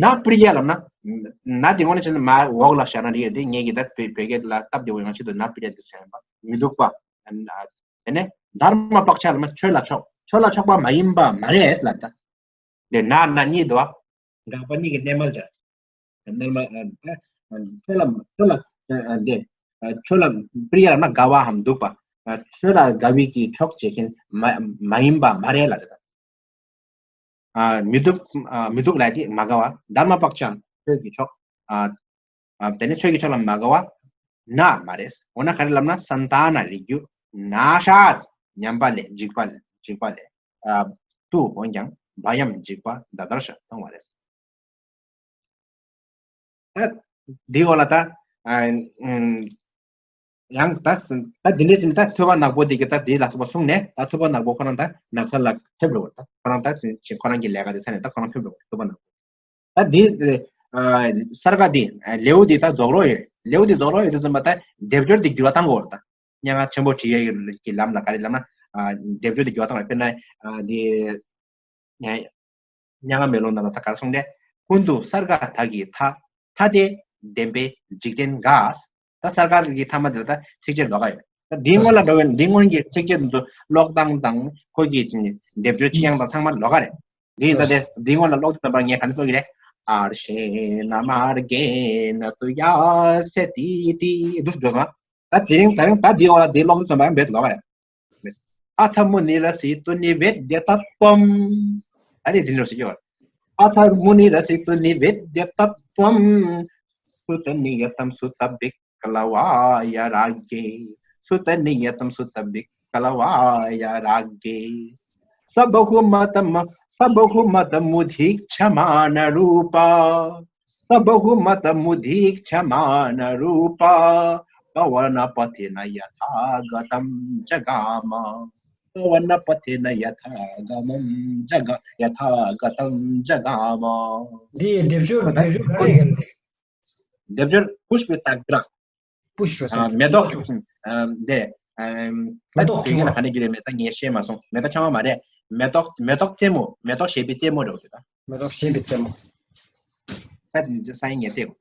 ན་པྲི་ཡ་ལབ་ན། ན་དེ་ངོ་ནས་བྱས་ན་མ་འོག་ལ་བཞག་ན་རེད་དེ། ངེད་ཀྱི་ད་བོད་བོད་སྐད་ལ་སྟབས་བདེ་བོ་ཡོང་ཆེད་དུ་ན་པྲི་ཡ་དེ་ཟེར་ཡིན་པ། མི་སྡུག་པ། དེ་ནས་དྷར་མ་པཀྵ་ལབ་ན་ཆོས་ལ་ཕྱོགས། ཆོས་ལ་ཕྱོགས་པ་མ་ཡིན་པ་མ་རེད་ལབ་ད། དེ་ན་ན་གཉིས་འདུག་བ། འགག་པ་གཉིས་ཀྱི་གནས་མལ་འདྲ། རྣལ་མ། ཨ་ཨ་ཆོས་ལ་ཆོས་ལ་ཨ་ཨ་འདི་ཨ་ཆོས་ལ་པྲི་ཡ་ལབ་ན་དགའ་བའམ་སྡུག་པ། ཨ་ཆོས་ལ་དགའ་བའི་གི་ཕྱོགས་བྱེད་མཁན་མ་མ་ཡིན་པ་མ་རེད་ལབ་རེད་ད། ཨ་མི་སྡུག་ཨ་མི་སྡུག་ལབ་དེ་མ་དགའ་བ། དྷརྨ་པཀྵ་ཆོས་ཀྱི་ཕྱོགས། ཨ་ཨ་དེ་ནས་ཆོས་ཀྱི་ཕྱོགས་ལ་མ་དགའ་བ་ན་མ་རེད། འོ་ན་ག་རེ་ལབ་ན་སན་ཏཱ་ན་རིགས་རྒྱུད། ན་ཤ། ཉམས་པ་ལས་འཇིགས་པ་ལས་འཇིགས་པ་ལས། ཨ། ཏུ་འོན་ཀྱང་བ་ཡམ་འཇིགས་པ་ད་དར་ཤ་མཐོང་བ་རེད། ད་འདི་འོག་ལ་ད་ཨ་ཨམ་ཡང་ད་ད་འདི་འདྲའི་ད་ཐོས་པ་ནག་པོ་འདི་གི་ད་འདི་ལ་སོགས་པ་གསུངས་ནས། ད་ཐོས་པ་ནག་པོ་ཁོ་རང་ད་ནགས་ཚལ་ལ་ཕེབས་འགྲོ་བ། ད་ཁོ་རང་ད་ཁོ་རང་གི་ལས་ཀ་དེ་ཚར་ནས་ད་ཁོ་རང་ཕེབས་འགྲོ་བ། ཐོས་པ་ནག་པོ། ད་འདི་ཨ་སརྒ་འདི་ཨ་ལེའུ་འདི་ད་རྫོགས་རོགས་ཡོད། ལེའུ་འདི་རྫོགས་རོགས་ཡོད་དུས་ཙམ་པ་ད་སྡེབ་སྦྱོར་འདི་འགྱུར་བ་བཏང་དགོས་རེད། ད་སྙན་ངག་ཆེན་པོ་བྲིས་ཡས་ཀྱི་ལམ་ལ་ག་རེ་ལབ་ན། ཨ་སྡེབ་སྦྱོར་འདི་འགྱུར་བ་བཏང་བ། དཔེར་ན་ཨ་འདི་སྙན་ངག་མེ་ལོང་ནང་ལ་ད་ག་རེ་གསུངས་ཏེ། ཀུན་ཏུ་སརྒ་དག་གི་མཐའ། མཐའ་སྟེ་བདེན་པའི་འཇིག་རྟེན་འགའ། ད་སརྒ་གི་མཐའ་མ་དེ་ལ་ད་ཚིགས་བཅད་ལོགས་ཀ་ཡོད། ད་འདིའི་སྔོན་ལ་འགྲོ་བའི་འདིའི་སྔོན་གྱི་ཚིགས་བཅད་དེ་ཚོ་ཀློག་སྟངས་དང་ཁོ་གི་སྡེབ་སྦྱོར་ཕྱི་ཡང་དང་ཚང་མ་ལོགས་ཀ་རེད། འདི་ཡིན་ཙང་དེ་འདིའི་སྔོན་ལ་ཀློག་དུས་ཙམ་པར་ངས་ག་འདྲ་ཀློག་གི་རེད། ཨར་ཤེ་ན་མར་གེ་ན་ཏུ་ཡ་སེ་ཏི་ཏི་འདུག་སེ་འགྲོ་སོང་། ད་དེ་རིང་ད་རིང་ད་འདིའི་འོག་ལ་འདི་ཀློག་དུས་ཙམ་པར་རྦད་དེ་ལོགས་ཀ་རེད། अथ मुनिरसितुनिवेद्य तत्त्वम्। अरे दिन रोसी क्यों? अथ मुनिरसितुनिवेद्य तत्त्वम्। सुतनियतं सुतविक्लवाय राज्ञे। सुतनियतं सुतविक्लवाय राज्ञे। सबहुमतम सबहुमतमुदीक्षमाणरूपा। सबहुमतमुदीक्षमाणरूपा पवनपथेन यथागतं जगाम। पवनपथेन यथागमं जग यथागतं जगाम। འདི་སྡེབ་སྦྱོར་སྡེབ་སྦྱོར་ག་རེ་ཡིན་ཏེ། སྡེབ་སྦྱོར་पुष्पताग्रं། पुष्प ཨ་མེ་ཏོག་ཨ་འདི་ཨ་མེ་ཏོག་ད་ཆུང་མ། ག་ནས་གི་རེད། མེ་ཏོག་ངས་ཤེས་མ་སོང་། མེ་ཏོག་ཆུང་མ་མ་རེད། མེ་ཏོག་མེ་ཏོག་རྩེ་མོ། མེ་ཏོག་བཞད་པའི་རྩེ་མོ་རེད་འོ་དེ་ད། མེ་ཏོག་བཞད་པའི་རྩེ་མོ། ད་དེ་ས་ཡིན་ངས་བལྟས།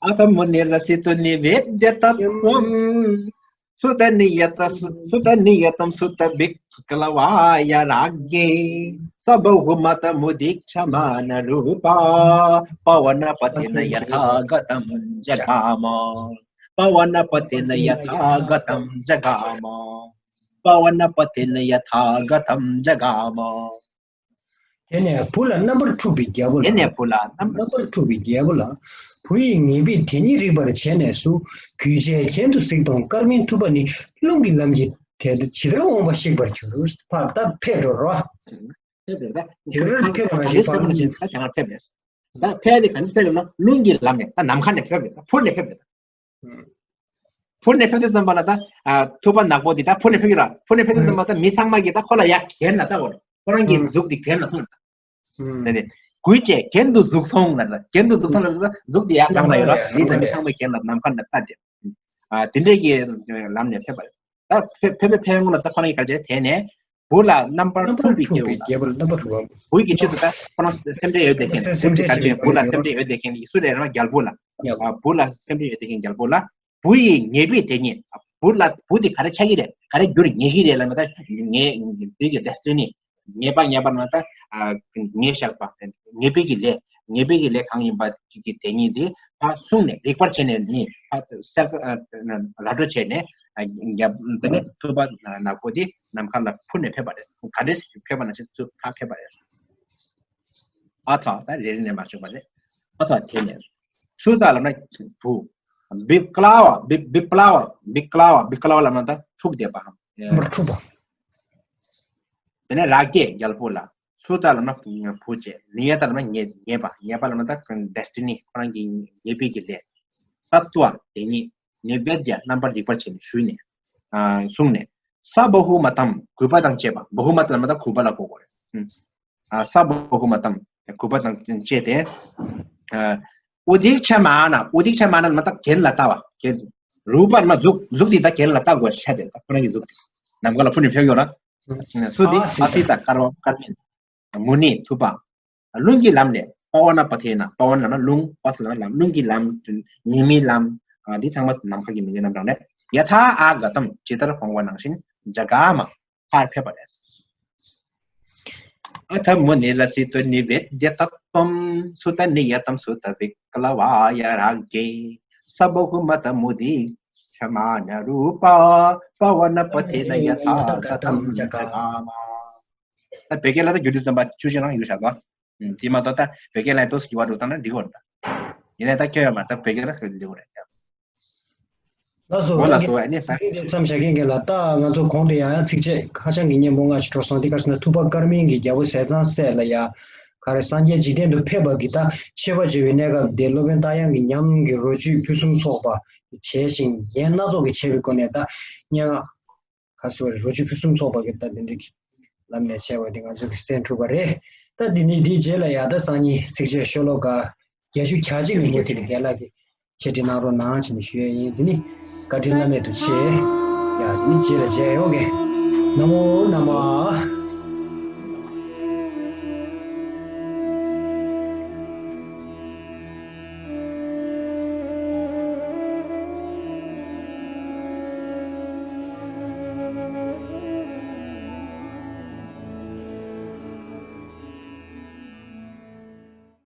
अथ मुनिरसितुनिवेद्य तत्त्वम्। सुतनियत सुतनियतं सुतविक्लवाय राज्ञे। सबहुमतमुदीक्षमाणरूपा पवनपथेन यथागतं जगाम। पवनपथेन यथागतं जगाम। पवनपथेन यथागतं जगाम। དེ་ནས་བུ་ལ་རྣམ་པར་འཁྲུག་པའི་རྒྱལ་པོ་ལ། དེ་ནས་བུ་ལ་རྣམ་པར། རྣམ་པར་འཁྲུག་པའི་རྒྱལ་པོ་ལ། བུ་ཡིས་ངེས་པའི་དེ་ཉིད་རིག་པར་བྱས་ནས་སུ། གུས་བཅས་གྱེན་དུ་གཟིགས་དང་སྐར་མའི་ཐུབ་པ་ནི། རླུང་གི་ལམ་གྱིས་དེ་ལྟར་ཇི་ལྟར་འོངས་པ་གཤེགས་པར་གྱུར། ཕར་ད་ཕེབས་འགྲོ་རོ། ཕེབས་རེད་ད། དེ་རུ་ཕེབས་པ་ཞིག་ཕར་ཕེབས་ད་དེ་ང་ཕེབས་རེད། ད་ཕེབས་དེ་ག་ནས་ཕེབས་རེད་ན་རླུང་གི་ལམ་ནས། ད་ནམ་མཁའ་ནས་ཕེབས་རེད། ད་འཕུར་ནས་ཕེབས་རེད། འཕུར་ནས་ཕེབས་དུས་ཙམ་པ་ལ་ད་ཨ་ཐུབ་པ་ནག་པོ་འདི་ད་འཕུར་ནས་ཕེབས་ཀྱི་ར། འཕུར་ནས་ཕེབས་དུས་ཙམ་པ་ད་མི་ཚང་མ་གིས་ད་ཁོ་ལ་ཡར་གྱེན་ལ་ལྟ་དགོས་རེད། ཁོ་རང་གི་ཨུ། གཟུགས་འདི་གྱེན་ལ་མཐོང་རེད་ད། ཨུ། དེ་ནས་གུས་བཅས་གྱེན་དུ་གཟུགས་མཐོང་ལ། གྱེན་དུ་གཟུགས་མཐོང་ལ་ད་གཟུགས་འདི་ཡར་ལངས་ལ་ཡོད་ར། འདི་ད་མི་ཚང་མ་གྱེན་ལ་ནམ་མཁའ་ལ་ལྟ་དེ། ཨ་དེ་འདྲས་ཀྱི་ལམ་ནས་ཕེབས་པ་རེད། ད་ཕེབས་ཕེབས་ཕེབས་སྔོན་ལ་ད་ཁོ་རང་གིས་ག་རེ་བྱས། དེ་ནས་བུ་ལ་རྣམ་པར་འཁྲུག་པའི་རྒྱལ་པོ་ལ། རྣམ་པར་འཁྲུག་པའི་རྒྱལ་པོ་ལ། བུ་གི་ཆེད་དུ་ད་ཁོ་རང་སེམས་ཁྲལ་ཡོད་བསྡད་མཁན། སེམས་ཁྲལ་བུ་གི་ག་རེ་བྱས། བུ་ལ་སེམས་ཁྲལ་ཡོད་བསྡད་མཁན་གྱི་སུ་རེད་ལབ་ན་རྒྱལ་པོ་ལ། རྒྱལ་པོ། ཨ་བུ་ལ་སེམས་ཁྲལ་ཡོད་བསྡད་མཁན་རྒྱལ་པོ་ལ། བུ་ཡིས་ངེས་པའི་དེ་ཉིད། བུ་ལ་བུ་དེ་ག་རེ་ཆགས་ཀྱི་རེད། ག་རེ་འགྱུར་ངེས་ཀྱི་རེད་ལབ་ན། ད་ངེས་འདི་གི་ཌེ་སི་ཊི་ནི། ངེས་པ་ངེས་པ་ལབ་ན་ད་ཨ་ངེས་བཞག་པ། ངེས་པའི་གི་ལས། ངེས་པའི་གི་ལས་གང་ཡིན་པ་གི་དེ་ཉིད་དེ་ཕར་གསུངས་ནས། རིག་པར་བྱས་ནས་ནི་ཕར་གསལ་ཨ་ར་སྤྲོད་བྱས་ནས། ཨ་རྒྱབ་དེ་ནས་ཐུབ་པ་ནག་པོ་དེ་ནམ་མཁའ་ལ་འཕུར་ནས་ཕེབས་པ་རེད། ག་འདྲས་ཕེབས་པ་ན་ཆེ་ཚུར་ཕར་ཕེབས་པ་རེད། ཨ་ཐ་ད་རེ་རེ་ནས་མ་བྱུང་བ་རེད། ཨ་ཐ་དེ་ནས་སུ་ཏ་ལབ་ན་བུ། བི་པླ་བ། བི་བི་པླ་བ། བི་པླ་བ། བི་པླ་བ་ལབ་ན་ད་འཁྲུག་བསྡད་པའམ། མར་འཁྲུག་པ། དེ་ནས་ར་གེ་རྒྱལ་པོ་ལ། སུ་ཏ་ལབ་ན་བུ་བྱས། ནི་ཡ་ཏ་ལབ་ན་ངེས་ངེས་པ། ངེས་པ་ལབ་ན་ད་ཌེ་སི་ཊི་ནི། ཁོ་རང་གི་ངེས་པའི་གི་ལས། ཏ་ཏུ་བ་དེ་ཉིད་ནི་བེད་ཡ་རྣམ་པར་རིག་པར་བྱས་ནས་ཞུས་ནས། ཨ་གསུངས་ནས། ས་བ་ཧུ་མ་ཏམ། གུས་པ་དང་བཅས་པ། བ་ཧུ་མ་ཏ་ལབ་ན་ད་གུས་པ་ལ་གོ་དགོས་རེད། ཨ་ས་བ་ཧུ་མ་ཏམ། གུས་པ་དང་བཅས་ཏེ། ཨ་ཨུ་དིག་ཆ་མ་ན། ཨུ་དིག་ཆ་མ་ན་ལབ་ན་ད་གྱེན་ལ་ལྟ་བ། གྱེན། རུ་པ་ན་གཟུགས། གཟུགས་འདི་ད་གྱེན་ལ་ལྟ་དགོས་ཤ་དེ། ད་ཁོ་རང་གི་གཟུགས་དེ་ནམ་མཁའ་ལ་འཕུར་ནས་ཕེབས་ཡོད་ར། སུ་དེ། ཨ་སི་ཏ། སྐར་བ། སྐར་མིན། མུ་ནི། ཐུབ་པ། རླུང་གི་ལམ་ནས། པ་བ་ན་པ་ཐེ་ན། པ་བ་ན་ལམ། རླུང་། པ་ཐེ་ན་ལམ། རླུང་གི་ལམ། ཉི་མའི་ལམ། ཨ་འདི་ཚང་མ་ནམ་མཁའ་གི་མིང་གི་རྣམ་གྲངས་རེད། ཡ་ཐ་ཨ་ག་ཏམ། ཇི་ལྟར་འོངས་པ་ནང་བཞིན་ཇ་ག་མ། ཕར་ཕེབས་པ་རེད། अथ मुनिरसितुनिवेद्य तत्त्वं सुतनियतं सुतविक्लवाय राज्ञे सबहुमतमुदीक्षमाणरूपा पवनपथेन यथागतं जगाम। ད་བོད་སྐད་ལ་ད་བསྒྱུར་དུས་ཙམ་པ་ཆུ་ཆེན་རང་ཡོད་བཞག་གོ། ཨུམ། དེ་མ་གཏོགས་ད་བོད་སྐད་ལ་ཏོག་ཙམ་འགྱུར་བ་འགྲོ་བཏང་ན་འགྲིག་གི་རེད་ད། ཡིན་ནའི་ད་ཁྱོད་ཡོད་མ་རེད། ད་བོད་སྐད་ལ་ཁ་འགྲིག་གི་རེད་ཡ། ལགས་སོ། ཨོ་ལགས་སོ། ཨ་ནི་ད་དེ་མཚམས་བཞག་མཁན་གྱི་ལ། ད་ང་ཚོ་གོང་དུ་ཡང་ཡང་ཚིགས་བཅད་ཧ་ཅང་གི་སྙན་པོ་ལྔ་ཞིག་འགྲོ་སོང་། དེ་ག་རེ་ཟེར་ན། ཐུབ་པ་དཀར་མིན་གྱི་རྒྱལ་པོ་ཟས་གཙང་སྲས་ལ་ཡ། ག་རེ། སངས་རྒྱས་འཇིག་རྟེན་དུ་ཕེབས་པ་གི་ད་མཆོད་པ་བརྗོད་པའི་གནས་སྐབས་དེ་སློབ་དཔོན་རྟ་དབྱངས་ཀྱི་ཉམས་ཀྱི་རོ་བཅུད་ཕུན་སུམ་ཚོགས་པ་བྱས་ཤིང་རྒྱན་སྣ་ཚོགས་ཀྱིས་བྱས་པའི་སྒོ་ནས། ད་སྙན་ངག་ག་ཟེར་བ་རེད། རོ་བཅུད་ཕུན་སུམ་ཚོགས་པ་གི་ད་དེ་འདྲའི་ལམ་ནས་བྱས་པ་དེ་ང་ཚོ་གི་གསན་གྲུབ་པ་རེད། ད་དེ་ནི་དེའི་རྗེས་ལ་ཡ། ད་སང་ཉིན་ཚིགས་བཅད་ཤོ་ལོ་ཀ་བརྒྱད་ཅུ་གྱ་གཅིག་ལ་མུ་མཐུད་ནས་རྒན་ལགས་ཀྱིས་འཆད་ཁྲིད་གནང་རོགས་གནང་བྱས་ནས་ཞུ་ཡས་ཡིན། དེ་ནི་བཀའ་དྲིན་བླ་མེད་དུ་ཆེ། ཡ། དེ་ནི་རྗེས་ལ་མཇལ་ཡོང་གི། ན་མོ་ན་མ།